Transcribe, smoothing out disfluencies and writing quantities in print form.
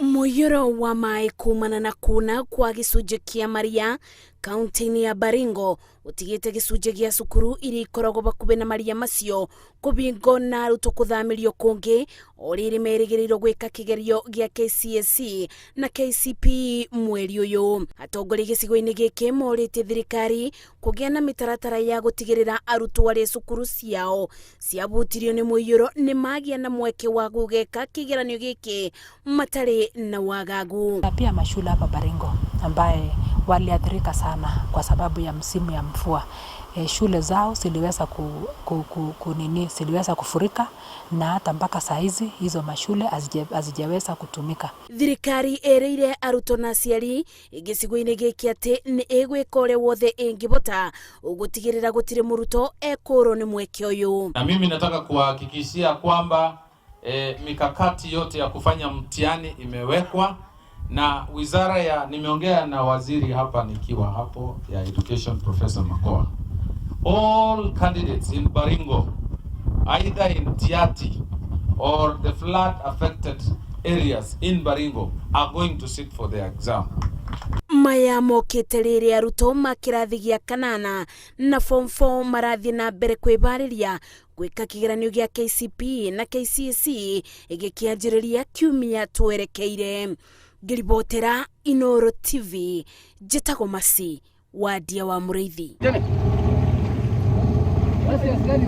Mũiyũro wa maĩ kumana na kuna kwa gĩcunjĩ kĩa maria kaunti-inĩ ya Baringo ũtigĩte gĩcunjĩ gĩa cukuru iria ikoragwo hakuhĩ na maria macio kũbingwo na arutwo kũthamĩrio kũngĩ o rĩrĩ merĩgĩrĩirwo gwĩka kĩgerio gĩa KCSE na KCPE mweri ũyũ. Atongoria gĩcigo-inĩ gĩkĩ morĩtie thirikari kũgĩa na mĩtaratara ya gũtigĩrĩra arutwo arĩa cukuru ciao ciabutirio nĩ mũiyũro nĩ magĩa na mweke wa gũgeka kĩgeranio gĩkĩ matarĩ na wagagu. Na pia mashule hapa Baringo ambaye waliathirika sana kwa sababu ya msimu ya mvua. Shule zao ziliweza ku nini, ziliweza kufurika na hata mpaka saa hizi hizo mashule hazijaweza kutumika. Thirikari ĩrĩire arutwo na aciari gĩcigo-inĩ gĩkĩ atĩ nĩ ĩgwĩka ũrĩa wothe ĩngĩbota gũtigĩrĩra gũtirĩ mũrutwo ekũrwo nĩ mweke ũyũ. Na mimi nataka kuwahakikishia kwamba mikakati yote ya kufanya mtihani imewekwa na wizara ya, nimeongea na waziri hapa nikiwa hapo ya education, Professor Makoha. All candidates in Baringo, either in Tiaty or the flood affected areas in Baringo, are going to sit for their exam. Maya mokĩte rĩrĩa arutwo ma kĩrathi gĩa kanana na form 4 marathiĩ na mbere kwĩbarĩria gwĩka kĩgeranio gĩa KCPE na KCSE gĩkĩanjĩrĩria kiumia twerekeire. Ngĩribotera Inoro TV, njĩtagwo Masi Wadia wa Mũrĩithi.